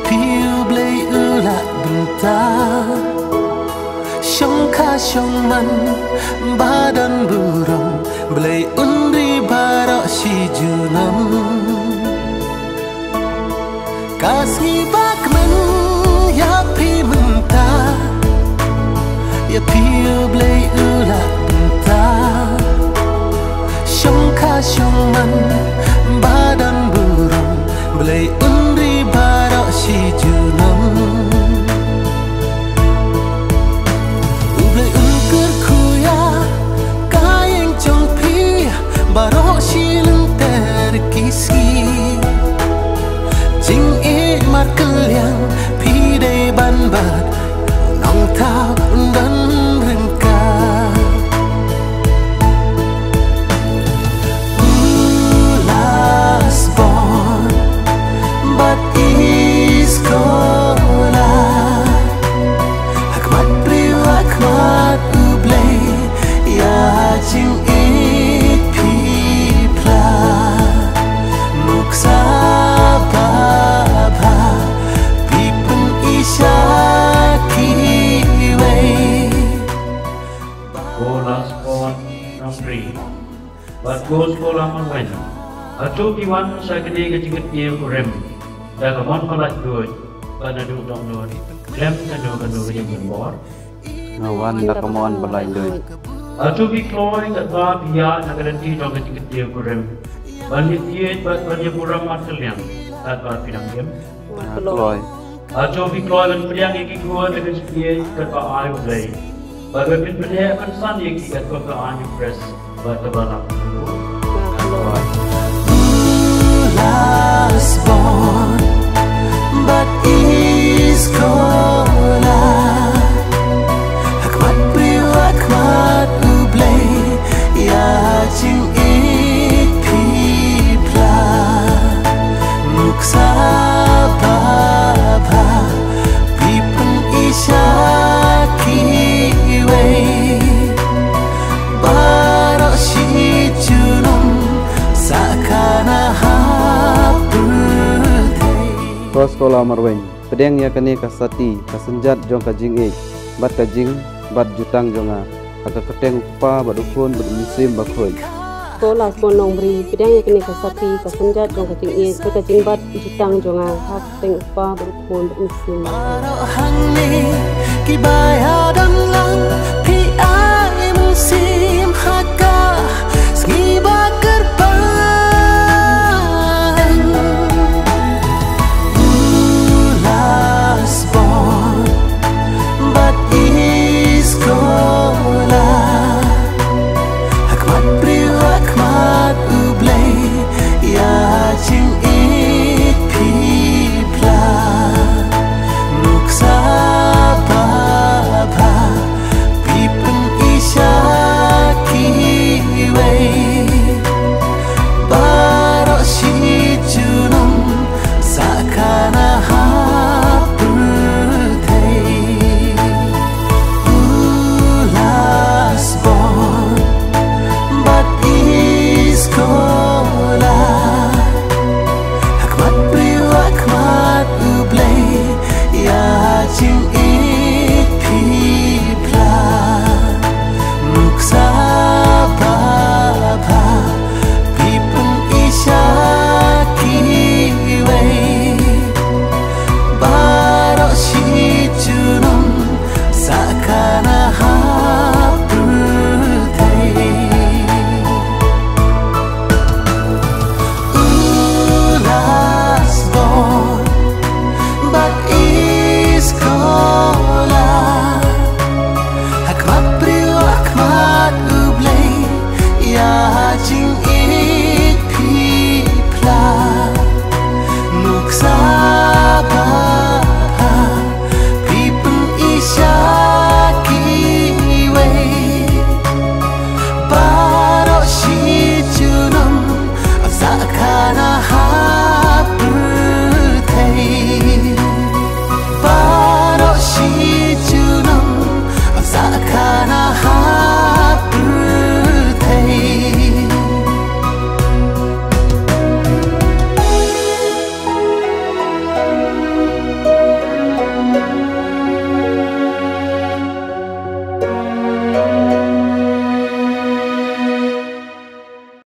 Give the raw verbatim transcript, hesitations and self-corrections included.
Phi U Blei u la bynta shongkha shongman ba don burom, Blei un ri baroh shi junom. Ka sngi ba kmen ïa phi mynta, ïa phi U Blei u la bynta shongkha shongman ba don burom, Blei un ri baroh shi junom. U Blei un kyrkhu ïa ka ïing jong phi baroh shi lynter ki sngi. Jingïeit markylliang phi dei ban bad, u Nongthaw un don ryngkat. U Lasbon bad East Khulai, ha khmat briew ha khmat U Blei, ïa jingïeit phi phla. Nuksa bha bha phi pyni sha kiwei. Ko Lasbon Nongri bad ko Scholar Marwein, hato phi wan sha kane ka jingkit ïing kurim da ka mon ba laitluid bad naduh dohnud khlem kano kano ka jingpynbor? Nga wan da ka mon ba laitluid. Hato phi kloi katba phi ïaid na ka lynti jong ka jingkit ïing kurim ban ïeit bad ban ïaburom markylliang katba phi dang im? Nga kloi. Hato phi kloi ban pdiang ïa ki khun da ka jingïeit katba ai U Blei, bad ban pynheh pynsan ïa ki katkum ka aiñ U Khrist bad ka balang? Nga kloi. U Lasbon bad East Khulai, ha khmat briew ha khmat U Blei, ïa jingïeit phi phla. Nuksa bha bha phi pyni sha kiwei. Baroh shi junom sa khana ha pyrthei. Ko Scholar Marwein, pdiang ïa kane ka sati, ka synjat jong ka jingïeit bad ka jingbat jutang jong nga, ha ka kyrteng U Kpa bad U Khun bad U Mynsiem Bakhuid. Ko Lasbon Nongri, pdiang ïa kane ka sati, ka synjat jong ka jingïeit bad ka jingbat jutang jong nga, ha ka kyrteng U Kpa bad U Khun bad U Mynsiem Bakhuid. Baroh hangne kiba ïadon lang, phi ai mynsiem